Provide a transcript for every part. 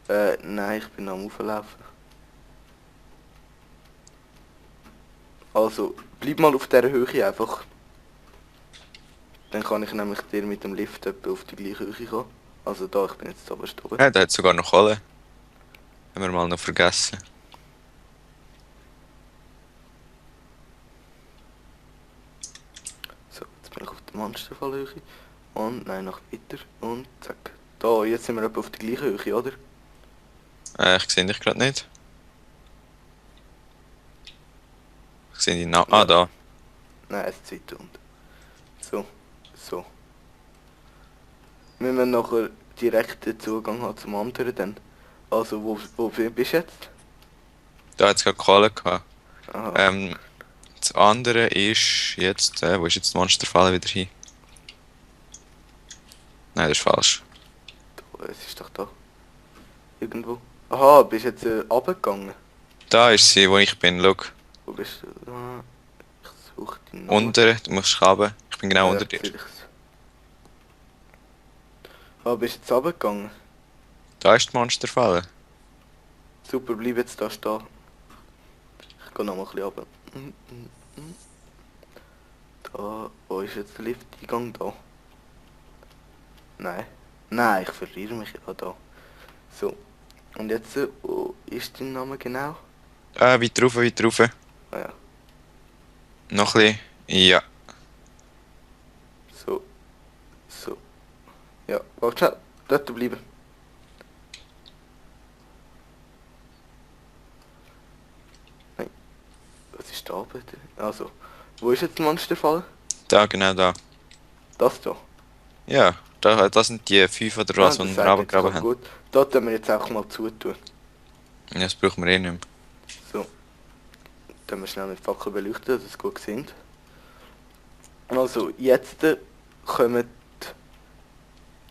Nein, ich bin am Auflaufen. Also, bleib mal auf dieser Höhe einfach. Dann kann ich nämlich dir mit dem Lift etwa auf die gleiche Höhe kommen. Also da, ich bin jetzt oben oben. Ja, der hat sogar noch Kohle. Haben wir mal noch vergessen. So, jetzt bin ich auf der Monsterfallhöhe. Und, nein, noch weiter. Und zack. Da, jetzt sind wir etwa auf die gleiche Höhe, oder? Ich sehe dich gerade nicht. Ich sehe die Ah, Ja. da. Nein, es ist weiter unten. So, so. Müssen wir nachher direkten Zugang haben zum anderen dann? Also, wo bist du jetzt? Da hat es gerade Kohle gehabt. Aha, Ähm, das andere ist jetzt, wo ist jetzt die Monsterfalle wieder hin? Nein, das ist falsch. da, es ist doch da. Irgendwo. Aha, bist jetzt runtergegangen? Da ist sie, wo ich bin, schau. Wo bist du? Ich suche deinen Namen. Unten, du musst runter. Ich bin genau Ja, unter jetzt dir. sehe ich's. Ah, bist du jetzt runtergegangen? Da ist die Monsterfalle. Super, bleib jetzt da stehen. Ich gehe noch mal ein bisschen runter. Da, wo ist jetzt der Lifteingang? Da. Nein. Nein, ich verliere mich ja da. So. Und jetzt, wo ist dein Name genau? Weiter rauf, weiter rauf. Ah ja. Noch ein bisschen. Ja. So. So. Ja, warte schnell. Dort bleiben. Nein. Was ist da bitte? Also. Wo ist jetzt der Monsterfall? Da, genau da. Das da. Ja, das sind die 5 oder Ah, was, die das wir sagt jetzt runtergegraben gerade haben. gut. Da tun wir jetzt auch mal zutun. Ja, das brauchen wir eh nicht mehr. So. Dann wir schnell mit Fackel beleuchten, dass es gut sind. Also, jetzt kommt...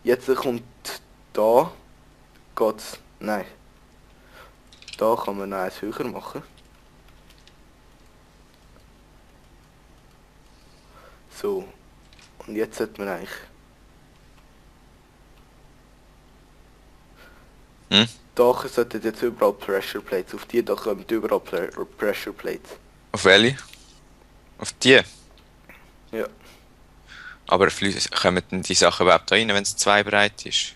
Jetzt kommt da... Geht's... Nein. Da kann man noch eins höher machen. So. Und jetzt sollte man eigentlich... Hm? Da sollten jetzt überall Pressure Plates. Auf die da kommen überall Pressure Plates. Auf welche? Auf die. Ja. Aber kommen denn die Sachen überhaupt da rein, wenn es 2 breit ist?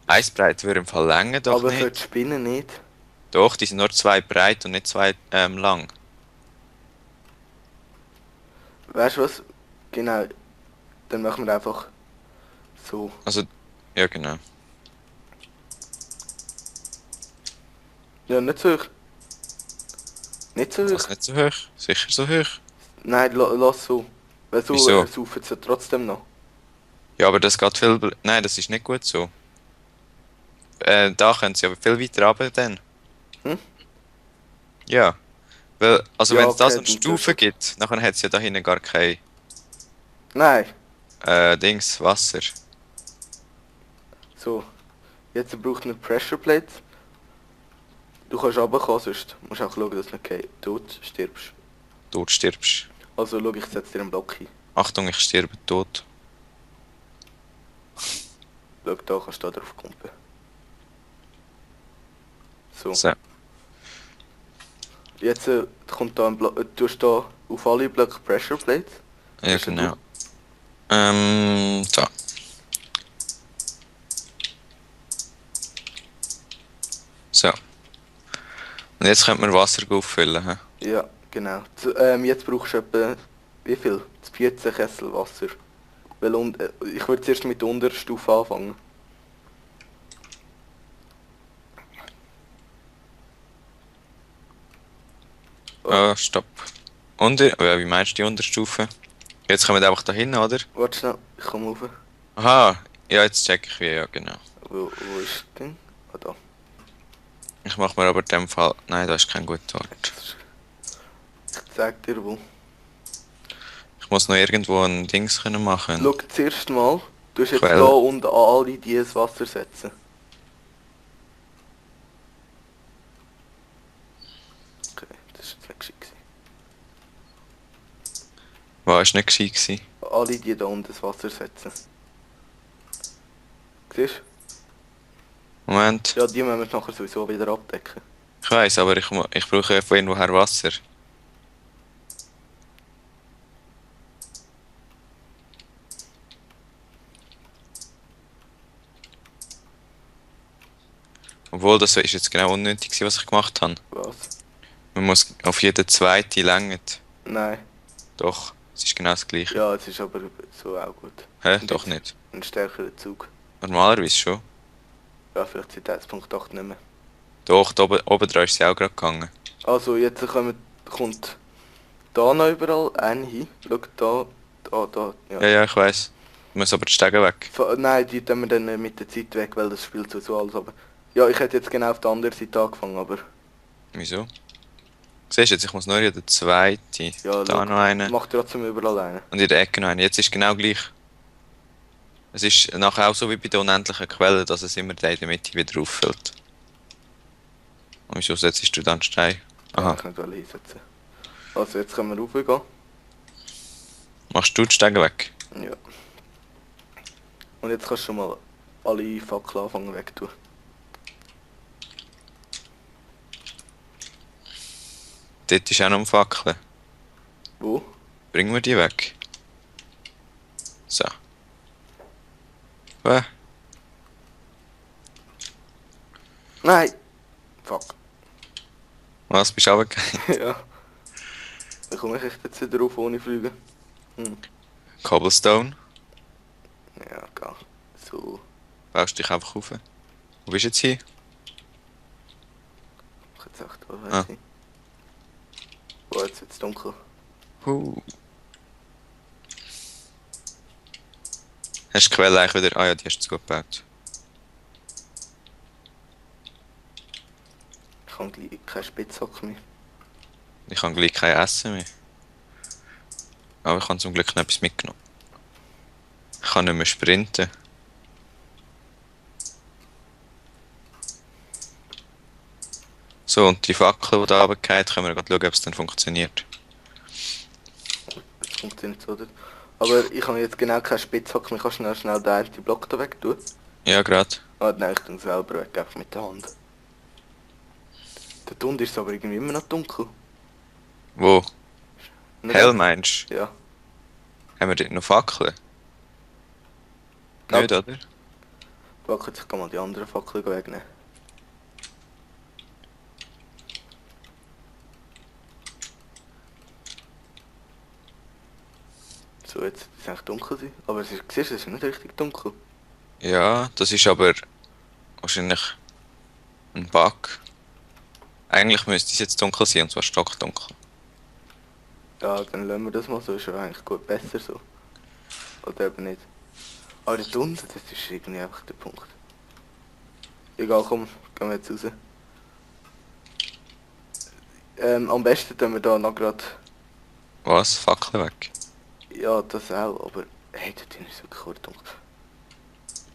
1 breit würde im Fall länger, doch Aber für die nicht. Spinnen nicht. Doch, die sind nur 2 breit und nicht 2 lang. Weißt du was? Genau. Dann machen wir einfach so. Also, ja genau. Ja, nicht so hoch. Nicht so hoch. Was nicht so hoch? Sicher so hoch? Nein, lass so. Weil so Wieso? saufen sie trotzdem noch. Ja, aber das geht viel... Nein, das ist nicht gut so. Da können sie aber viel weiter runter dann. Hm? Ja. Weil, also Ja, wenn es da okay, so eine dann tust du Stufe das. gibt, dann hat es ja da hinten gar kein Nein. Dings, Wasser. So. Jetzt braucht man Pressure Plates. Du kannst runterkommen, sonst musst du auch schauen, dass du nicht tot stirbst. Du stirbst. Also schau, ich setze dir einen Block hin. Achtung, ich sterbe tot. Schau, da kannst du da drauf kumpen. So. So. Jetzt kommt da ein Block. Du hast da auf alle Blöcke Pressure Plates. Ja, Bist du? genau. Da. So. Und jetzt könnte man Wasser auffüllen. Hä? Ja, genau. Jetzt brauchst du etwa... Wie viel? 14 Kessel Wasser. Weil ich würde zuerst mit der Unterstufe anfangen. Oh, Stopp. Wie meinst du die Unterstufe? Jetzt kommen wir einfach da hin, oder? warte schnell, ich komme rauf. Aha. Ja, jetzt check ich wie, ja genau. Wo ist das Ding? Ah, da. Ich mach mir aber in dem Fall... Nein, das ist kein guter Ort. Ich zeig dir wo. Ich muss noch irgendwo ein Dings können machen. Schau zuerst mal. Du hast jetzt da Quelle. unten an alle die das Wasser setzen. Okay, das ist jetzt nicht gescheit gewesen. War es nicht gewesen? Alle die da unten das Wasser setzen. Siehst Moment. Ja, die müssen wir nachher sowieso wieder abdecken. Ich weiß, aber ich brauche von irgendwoher Wasser. Obwohl, das ist jetzt genau unnötig gewesen, was ich gemacht habe. Was? Man muss auf jede zweite längern. Nein. Doch, es ist genau das gleiche. Ja, es ist aber so auch gut. Hä? Und Doch jetzt nicht. ein stärkerer Zug. Normalerweise schon. Ja, vielleicht seit 1.8 nicht mehr. Doch, da oben dran ist sie auch gerade gegangen. Also, jetzt kommt da noch überall ein hin. Schau, da. Ja. Ja, ja, ich weiß. Du musst aber die Stege weg. Nein, die tun wir dann mit der Zeit weg, weil das spielt sowieso alles. Aber ja, ich hätte jetzt genau auf der anderen Seite angefangen, aber Wieso? Siehst du jetzt, ich muss nur in der zweite. ja, Da schau, noch eine. mach trotzdem überall einen. Und in der Ecke noch eine. Jetzt ist genau gleich. Es ist nachher auch so wie bei der unendlichen Quelle, dass es immer da in der Mitte wieder auffällt. Und wieso setzt du dann Stein? Ja, Aha. ich nicht hinsetzen. Also, jetzt können wir raufgehen. Machst du die Stege weg? Ja. Und jetzt kannst du schon mal alle Fackeln anfangen wegtun. Dort ist auch noch ein Fackel. Wo? Bringen wir die weg. So. Nein! Fuck. Was, bist du runtergefallen? Ja. Wie komme ich echt jetzt wieder rauf ohne Flüge? Cobblestone. Ja, geil. So. Baust dich einfach rauf. Wo bist du jetzt hier? Ich jetzt echt, was Ah. weiß ich. Oh, jetzt wird's dunkel. Hast du die Quelle eigentlich wieder... Ah ja, die hast du zugebaut. Ich habe gleich keinen Spitzhack mehr. Ich habe gleich kein Essen mehr. Aber ich habe zum Glück noch etwas mitgenommen. Ich kann nicht mehr sprinten. So, und die Fackel, die da runterfallen, können wir gerade schauen, ob es dann funktioniert. Das funktioniert so nicht. Aber ich habe jetzt genau keinen Spitzhack mehr. Kannst du schnell den einen Block da weg tun? Ja, gerade. Ah, nein, ich tue ihn selber weg, einfach mit der Hand. Der Tund ist aber irgendwie immer noch dunkel. Wo? Nicht Hell ganz- meinst du? Ja. Haben wir dort noch Fackeln? Ja. Nicht, oder? Warte, ich kann mal die anderen Fackeln wegnehmen. So, jetzt ist es eigentlich dunkel sein. Aber siehst du, es ist nicht richtig dunkel. Ja, das ist aber wahrscheinlich ein Bug. Eigentlich müsste es jetzt dunkel sein, und zwar stockdunkel. Ja, dann lassen wir das mal so. Ist ja eigentlich gut besser so. Oder eben nicht. Aber der Tund, das ist irgendwie einfach der Punkt. Egal, komm, gehen wir jetzt raus. Am besten tun wir da noch gerade... Was? Fackeln weg? Ja, das auch, aber... Hey, dort drin ist wirklich gut dunkel.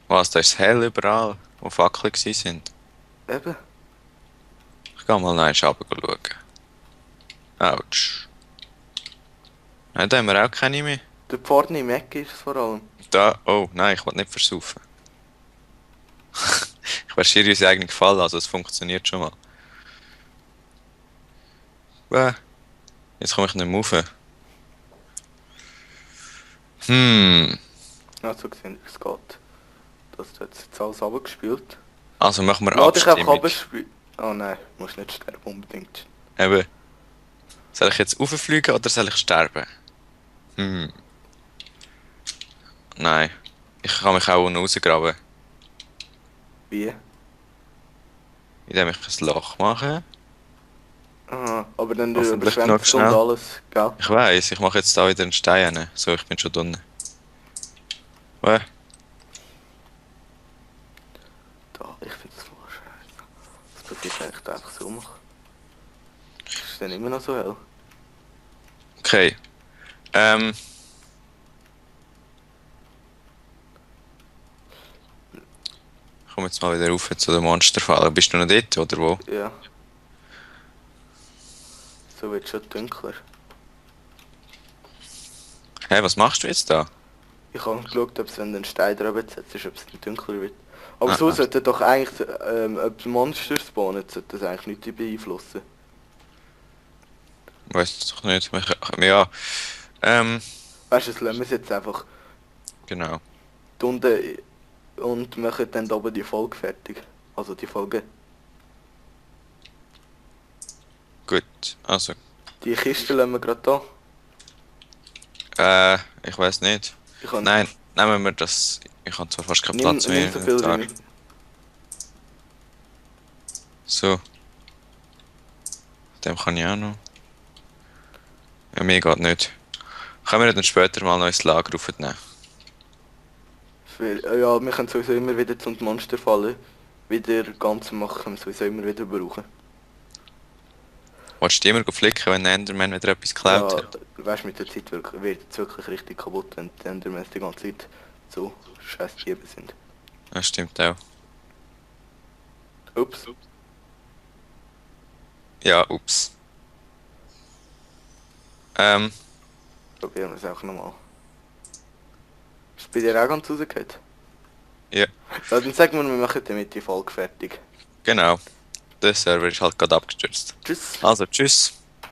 Was? Da ist es hell überall, wo Fackeln gsi sind. Eben. Ich gehe mal noch schauen. Autsch. Nein, da haben wir auch keine mehr. Der vorne im Eck ist es vor allem. Da, oh nein, ich will nicht versaufen. Ich verschiere uns eigentlich gefallen, also es funktioniert schon mal. Jetzt komme ich nicht mehr rauf. Ja, so gesehen, es geht. Das hat jetzt alles runtergespielt. Also machen wir Lade dich einfach Abstimmung. runterspielen. Oh nein, du musst nicht sterben unbedingt. Eben. Soll ich jetzt rauffliegen oder soll ich sterben? Nein. Ich kann mich auch unten rausgraben. Wie? Indem ich ein Loch mache. Aha, aber dann Hoffentlich noch überschwemmst du und schnell. alles, gell? Ich weiss, ich mache jetzt da wieder einen Stein rein. So, ich bin schon drin. Weh. Da, ich finde das voll scheiße. Was passiert, wenn ich das einfach so mache? Ist es dann immer noch so hell? Okay. Ich komme jetzt mal wieder rauf zu den Monsterfallen. Bist du noch dort, oder wo? Ja. So wird es schon dunkler. Hä, was machst du jetzt da? Ich habe geschaut, ob es, wenn du einen Stein drüber setzt, ob es dann dunkler wird. Aber Ah, so ah. sollte doch eigentlich, ob Monster spawnen, sollte das eigentlich nicht beeinflussen. Weiß doch nicht. Ja, Weißt du, das lassen wir es jetzt einfach genau. da unten und machen dann da oben die Folge fertig. Also die Folge. Gut. Also, Die Kiste lassen wir gerade da. ich weiß nicht. Ich kann, Nein, nehmen wir das. Ich habe zwar fast keinen nimm, Platz mehr nimm im so viel Inventar. rein. So, dem kann ich auch noch. Ja, mir geht nicht. Können wir dann später mal noch ins Lager aufnehmen? Ja, wir können sowieso immer wieder zum Monsterfallen wieder ganz machen, können wir sowieso immer wieder brauchen. Wolltest du immer flicken, wenn der Enderman wieder etwas geklaut Ja, hat? weißt du, mit der Zeit wird es wirklich richtig kaputt, wenn die Endermans die ganze Zeit so scheiß Diebe sind. Das stimmt auch. Ups. Ja, ups. Probieren wir es auch nochmal. Ist es bei dir auch ganz rausgefallen? Ja, Ja, dann sagen wir, wir machen damit die Folge fertig. genau. Der Server ist halt gerade abgestürzt. Tschüss. Also, tschüss.